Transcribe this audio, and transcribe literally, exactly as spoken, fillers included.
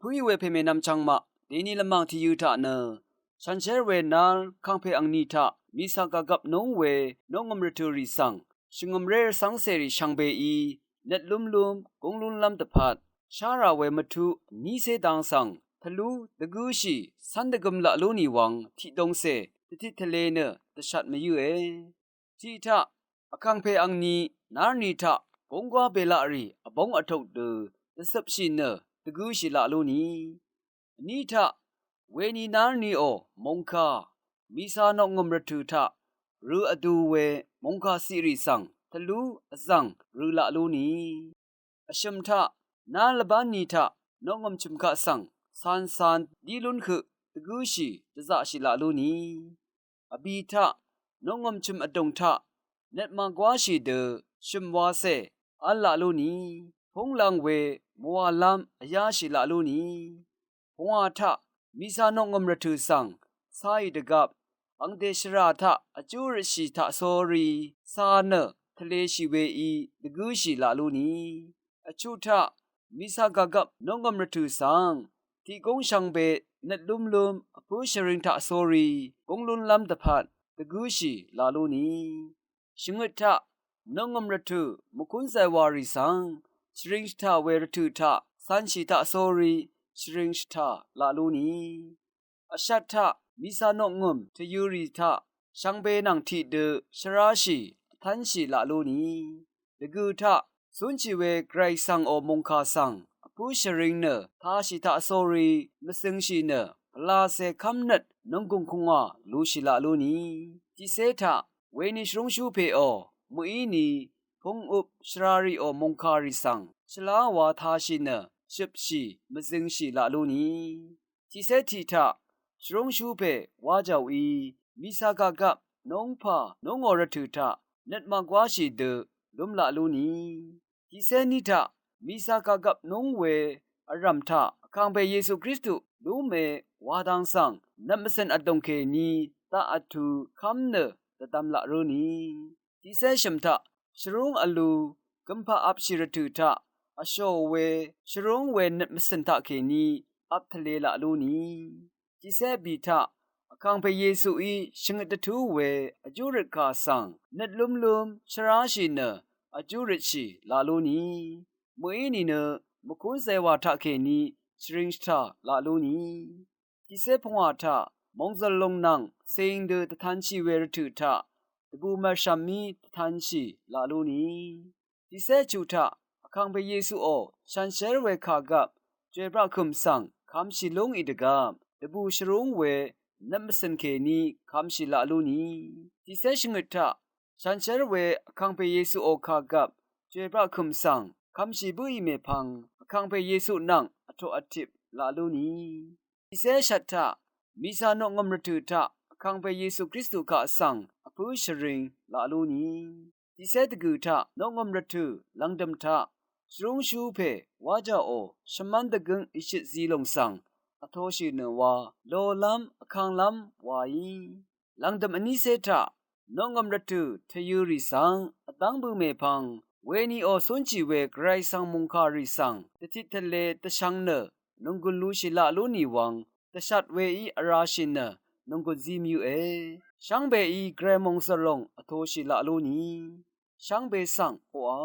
Vpǿì we pèmènvm chvngmaq dèní lvmàng tìyø̄ taq nø, shànshér we nár kàngpè angni taq mìsa gàgvp núng we noqngø̀m rvtø̀rì svng shvngø̀mré rvcv́ngcèrì shvngbeí nøt lúmlúm gúng lúnlv́m dvpvt shárà we mvtuq vnícé dang svng tvlú dvgǿshì cv́n dvgøm laq lú nì wvng tiqdongcè dvtit tvlē nø dvshat mvyǿe. Tiq taq, vkàngpè angni nárni taq gúnggwá belaqrì vbóng vtok dø dvcøpshì nø dvgǿshì laq lú nì. Vní taq, weni nárniò mòngkà mìsa noqngø̀m rvtø̀ taq rø vdu we mòngkà ciqrì svng tvlú vzv̀ng rø laq lú nì. Vshø̀m taq, nár lvbánni taq noqngø̀m chø̀m kaq svng cancan dí lún høq dvgǿshì dvzaqshì laq lú nì. Vbì taq, noqngø̀m chø̀m vdùng taq nøt màgwáshì dø shø̀m wacè v́l laq lú nì. Púnglang we mvwàlv́m vyáshì laq lú nì. Pungwà taq, mìsa noqngø̀m rvtø̀ svng caì dvgvp angdè shvrà taq vjú røtshì taqsórí ca nø tvlēshì weí dvgǿshì laq lú nì. Vchuq taq, mìsa gàgvp noqngø̀m rvtø̀ svng tiqgúng shvngbe nøt lúmlúm vpǿ shvring taqsórí gúng lúnlv́m dvpvt dvgǿshì laq lú nì. Shvngøt taq, noqngø̀m rvtø̀ mvkún zàywàrì svng shvring shvtà we rvtø̀ taq cv̄nshì taqsórí shvring shvtà laq lú nì. Vshat taq, mìsa noqngø̀m tvyø̄rì taq shvngbe nvng tiqdø shvráshì vtv́nshì laq lú nì. Dvgø̀ taq, cúnshì we Gvray svngò mòngkà svng vpǿ shvring nø tāshì taqsórí mvzøngshì nø pvlacè kv́mnøt nònggùng kungwà lushì laq lú nì. Tiqcé taq, weni shvrúngshú pèò mø̀ínì pungøp shvrarìò mòngkàrì svng shvlá wa tāshì nø shøpshì mvzøngshì laq lú nì. Tiqcé tiq taq, shvrúngshú pè wájàòí mìsa gàgvp núngpà núngò rvtø̀ taq nøt màgwáshì dø lúm laq lú nì. Tiqcé ní taq, mìsa gàgvp núng we vrv̀m taq vkàngpè Yesu Kristu lúme wa dang svng nøt mvcø̀n vdùng kèní daq vtū kv́m nø dvdvm laq rǿ nì. Tiqcé shø̀m taq, shvrúng vlū gømpaq apshì rvtø̀ taq vshò we shvrúng we nøt mvcø̀n taqkèní ap tvlē laq lú nì. Tiqcé bì taq, vkàngpè Yesuí shvngøt dvtú we vjú røt kà svng nøt lúmlúm shvráshì nø vjú røtshì laq lú nì. Mø̀í nìnø mvkún zèwà taqkèní shvring shvtà laq lú nì. Tiqcé pungwà taq, mòngzø̀l lùng nvng cing dø dvtanshì we rvtø̀ taq dvbù mv̀rshv̀m mí dvtanshì laq lú nì. Tiqcé chuq taq, vkàngpè Yesuò shànshér we kàgvp jwè braqkø̀m svng kvmshì lúngì dvgvp dvbù shvrúng we nøt mvcø̀n kèní kvmshì laq lú nì. Tiqcé shvngøt taq, shànshér we vkàngpè Yesuò kàgvp jwè braqkø̀m svng kvmshì bǿì mèpvng vkàngpè Yesu nvng vtoq vtip laq lú nì. Tiqcé shvt taq, mìsa noqngø̀m rvtø̀ taq vkàngpè Yesu Kristu kaq svng vpǿ shvring laq lú nì. Tiqcé dvgø̀ taq, noqngø̀m rvtø̀ lv̀ngdø̀m taq shvrúngshú pè wájàò shvmv́n dvgǿng ìshøt zilòng svng vtoshì nø wa lolv́m vkanglv́m waí. Lv̀ngdø̀m vnícé taq, noqngø̀m rvtø̀ tvyø̄rì svng vdv́ng bø mèpvng weniò cúnshì we Gvray svng mòngkàrì svng dvtit tvlē dvshvng nø nònggùn lushì laq lú nì wvng dvshat weí vrashì nø nònggùn zí mvyǿe. Shvngbeí Gvray mòngzø̀l lòng vtoshì laq lú nì. Shvngbe svng oqà